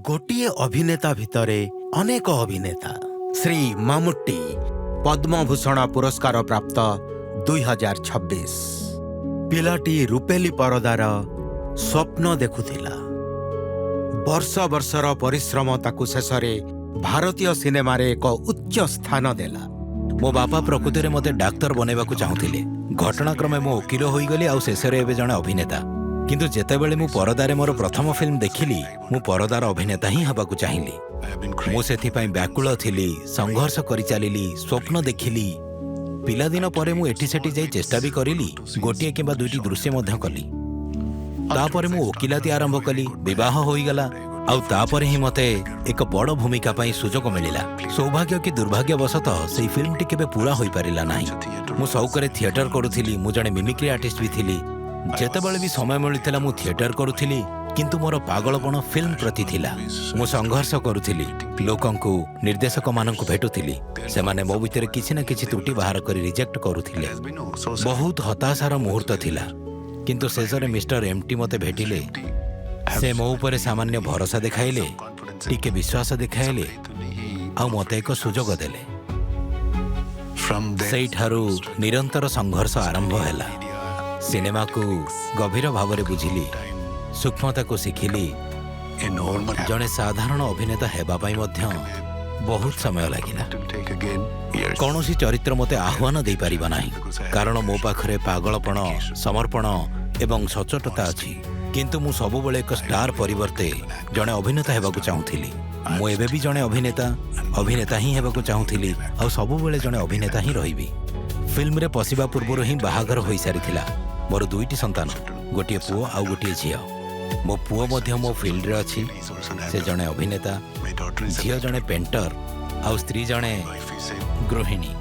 ଗୋଟିଏ ଅଭିନେତା ଭିତରେ ଅନେକ ଅଭିନେତା, ଶ୍ରୀ ମାମୁଟ୍ଟି, ପଦ୍ମଭୂଷଣ ପୁରସ୍କାର ପ୍ରାପ୍ତ 2026। ପିଲାଟି ରୂପେଲି ପରଦାର ସ୍ୱପ୍ନ ଦେଖୁଥିଲା। ବର୍ଷ ବର୍ଷର ପରିଶ୍ରମ ତାକୁ ଶେଷରେ ଭାରତୀୟ ସିନେମାରେ ଏକ ଉଚ୍ଚ ସ୍ଥାନ ଦେଲା। ମୋ ବାପା ପ୍ରକୃତରେ ମୋତେ ଡାକ୍ତର ବନେଇବାକୁ ଚାହୁଁଥିଲେ। ଘଟଣାକ୍ରମେ ମୁଁ ଓକିଲ ହୋଇଗଲି ଆଉ ଶେଷରେ ଏବେ ଜଣେ ଅଭିନେତା। କିନ୍ତୁ ଯେତେବେଳେ ମୁଁ ପରଦାରେ ମୋର ପ୍ରଥମ ଫିଲ୍ମ ଦେଖିଲି, ମୁଁ ପରଦାର ଅଭିନେତା ହିଁ ହେବାକୁ ଚାହିଁଲି। ମୁଁ ସେଥିପାଇଁ ବ୍ୟାକୁଳ ଥିଲି, ସଂଘର୍ଷ କରିଚାଲିଲି, ସ୍ୱପ୍ନ ଦେଖିଲି। ପିଲାଦିନ ପରେ ମୁଁ ଏଠି ସେଠି ଯାଇ ଚେଷ୍ଟା ବି କରିଲି, ଗୋଟିଏ କିମ୍ବା ଦୁଇଟି ଦୃଶ୍ୟ ମଧ୍ୟ କଲି। ତାପରେ ମୁଁ ଓକିଲାତି ଆରମ୍ଭ କଲି, ବିବାହ ହୋଇଗଲା ଆଉ ତାପରେ ହିଁ ମୋତେ ଏକ ବଡ଼ ଭୂମିକା ପାଇଁ ସୁଯୋଗ ମିଳିଲା। ସୌଭାଗ୍ୟ କି ଦୁର୍ଭାଗ୍ୟବଶତଃ ସେଇ ଫିଲ୍ମଟି କେବେ ପୂରା ହୋଇପାରିଲା ନାହିଁ। ମୁଁ ସଉକରେ ଥିଏଟର କରୁଥିଲି। ମୁଁ ଜଣେ ମିମିକ୍ରି ଆର୍ଟିଷ୍ଟ ବି ଥିଲି। ଯେତେବେଳେ ବି ସମୟ ମିଳୁଥିଲା, ମୁଁ ଥିଏଟର କରୁଥିଲି। କିନ୍ତୁ ମୋର ପାଗଳପଣ ଫିଲ୍ମ ପ୍ରତି ଥିଲା। ମୁଁ ସଂଘର୍ଷ କରୁଥିଲି, ଲୋକଙ୍କୁ, ନିର୍ଦ୍ଦେଶକମାନଙ୍କୁ ଭେଟୁଥିଲି। ସେମାନେ ମୋ ଭିତରେ କିଛି ନା କିଛି ତ୍ରୁଟି ବାହାର କରି ରିଜେକ୍ଟ କରୁଥିଲେ। ବହୁତ ହତାଶାର ମୁହୂର୍ତ୍ତ ଥିଲା। କିନ୍ତୁ ଶେଷରେ ମିଷ୍ଟର ଏମ୍ଟି ମୋତେ ଭେଟିଲେ। ସେ ମୋ ଉପରେ ସାମାନ୍ୟ ଭରସା ଦେଖାଇଲେ, ଟିକେ ବିଶ୍ୱାସ ଦେଖାଇଲେ ଆଉ ମୋତେ ଏକ ସୁଯୋଗ ଦେଲେ। ସେଇଠାରୁ ନିରନ୍ତର ସଂଘର୍ଷ ଆରମ୍ଭ ହେଲା। ସିନେମାକୁ ଗଭୀର ଭାବରେ ବୁଝିଲି, ସୂକ୍ଷ୍ମତାକୁ ଶିଖିଲି। ଜଣେ ସାଧାରଣ ଅଭିନେତା ହେବା ପାଇଁ ମଧ୍ୟ ବହୁତ ସମୟ ଲାଗିଲା। କୌଣସି ଚରିତ୍ର ମୋତେ ଆହ୍ୱାନ ଦେଇପାରିବ ନାହିଁ, କାରଣ ମୋ ପାଖରେ ପାଗଳପଣ, ସମର୍ପଣ ଏବଂ ସଚ୍ଚୋଟତା ଅଛି। କିନ୍ତୁ ମୁଁ ସବୁବେଳେ ଏକ ଷ୍ଟାର ପରିବର୍ତ୍ତେ ଜଣେ ଅଭିନେତା ହେବାକୁ ଚାହୁଁଥିଲି। ମୁଁ ଏବେ ବି ଜଣେ ଅଭିନେତା, ଅଭିନେତା ହିଁ ହେବାକୁ ଚାହୁଁଥିଲି ଆଉ ସବୁବେଳେ ଜଣେ ଅଭିନେତା ହିଁ ରହିବି। ଫିଲ୍ମରେ ପଶିବା ପୂର୍ବରୁ ହିଁ ବାହାଘର ହୋଇସାରିଥିଲା। ମୋର ଦୁଇଟି ସନ୍ତାନ, ଗୋଟିଏ ପୁଅ ଆଉ ଗୋଟିଏ ଝିଅ। ମୋ ପୁଅ ମଧ୍ୟ ମୋ ଫିଲ୍ଡରେ ଅଛି, ସେ ଜଣେ ଅଭିନେତା। ଝିଅ ଜଣେ ପେଣ୍ଟର ଆଉ ସ୍ତ୍ରୀ ଜଣେ ଗୃହିଣୀ।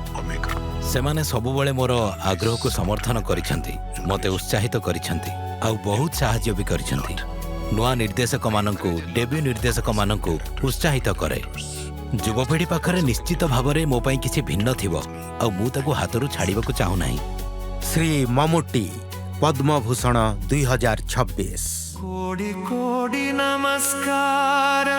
ସେମାନେ ସବୁବେଳେ ମୋର ଆଗ୍ରହକୁ ସମର୍ଥନ କରିଛନ୍ତି, ମୋତେ ଉତ୍ସାହିତ କରିଛନ୍ତି ଆଉ ବହୁତ ସାହାଯ୍ୟ ବି କରିଛନ୍ତି। ନୂଆ ନିର୍ଦ୍ଦେଶକମାନଙ୍କୁ, ଡେବ୍ୟୁ ନିର୍ଦ୍ଦେଶକମାନଙ୍କୁ ଉତ୍ସାହିତ କରେ। ଯୁବପିଢ଼ି ପାଖରେ ନିଶ୍ଚିତ ଭାବରେ ମୋ ପାଇଁ କିଛି ଭିନ୍ନ ଥିବ ଆଉ ମୁଁ ତାକୁ ହାତରୁ ଛାଡ଼ିବାକୁ ଚାହୁଁନାହିଁ। ଶ୍ରୀ ମମୁଟ୍ଟି, ପଦ୍ମଭୂଷଣ 2026। କୋଟି କୋଟି ନମସ୍କାର।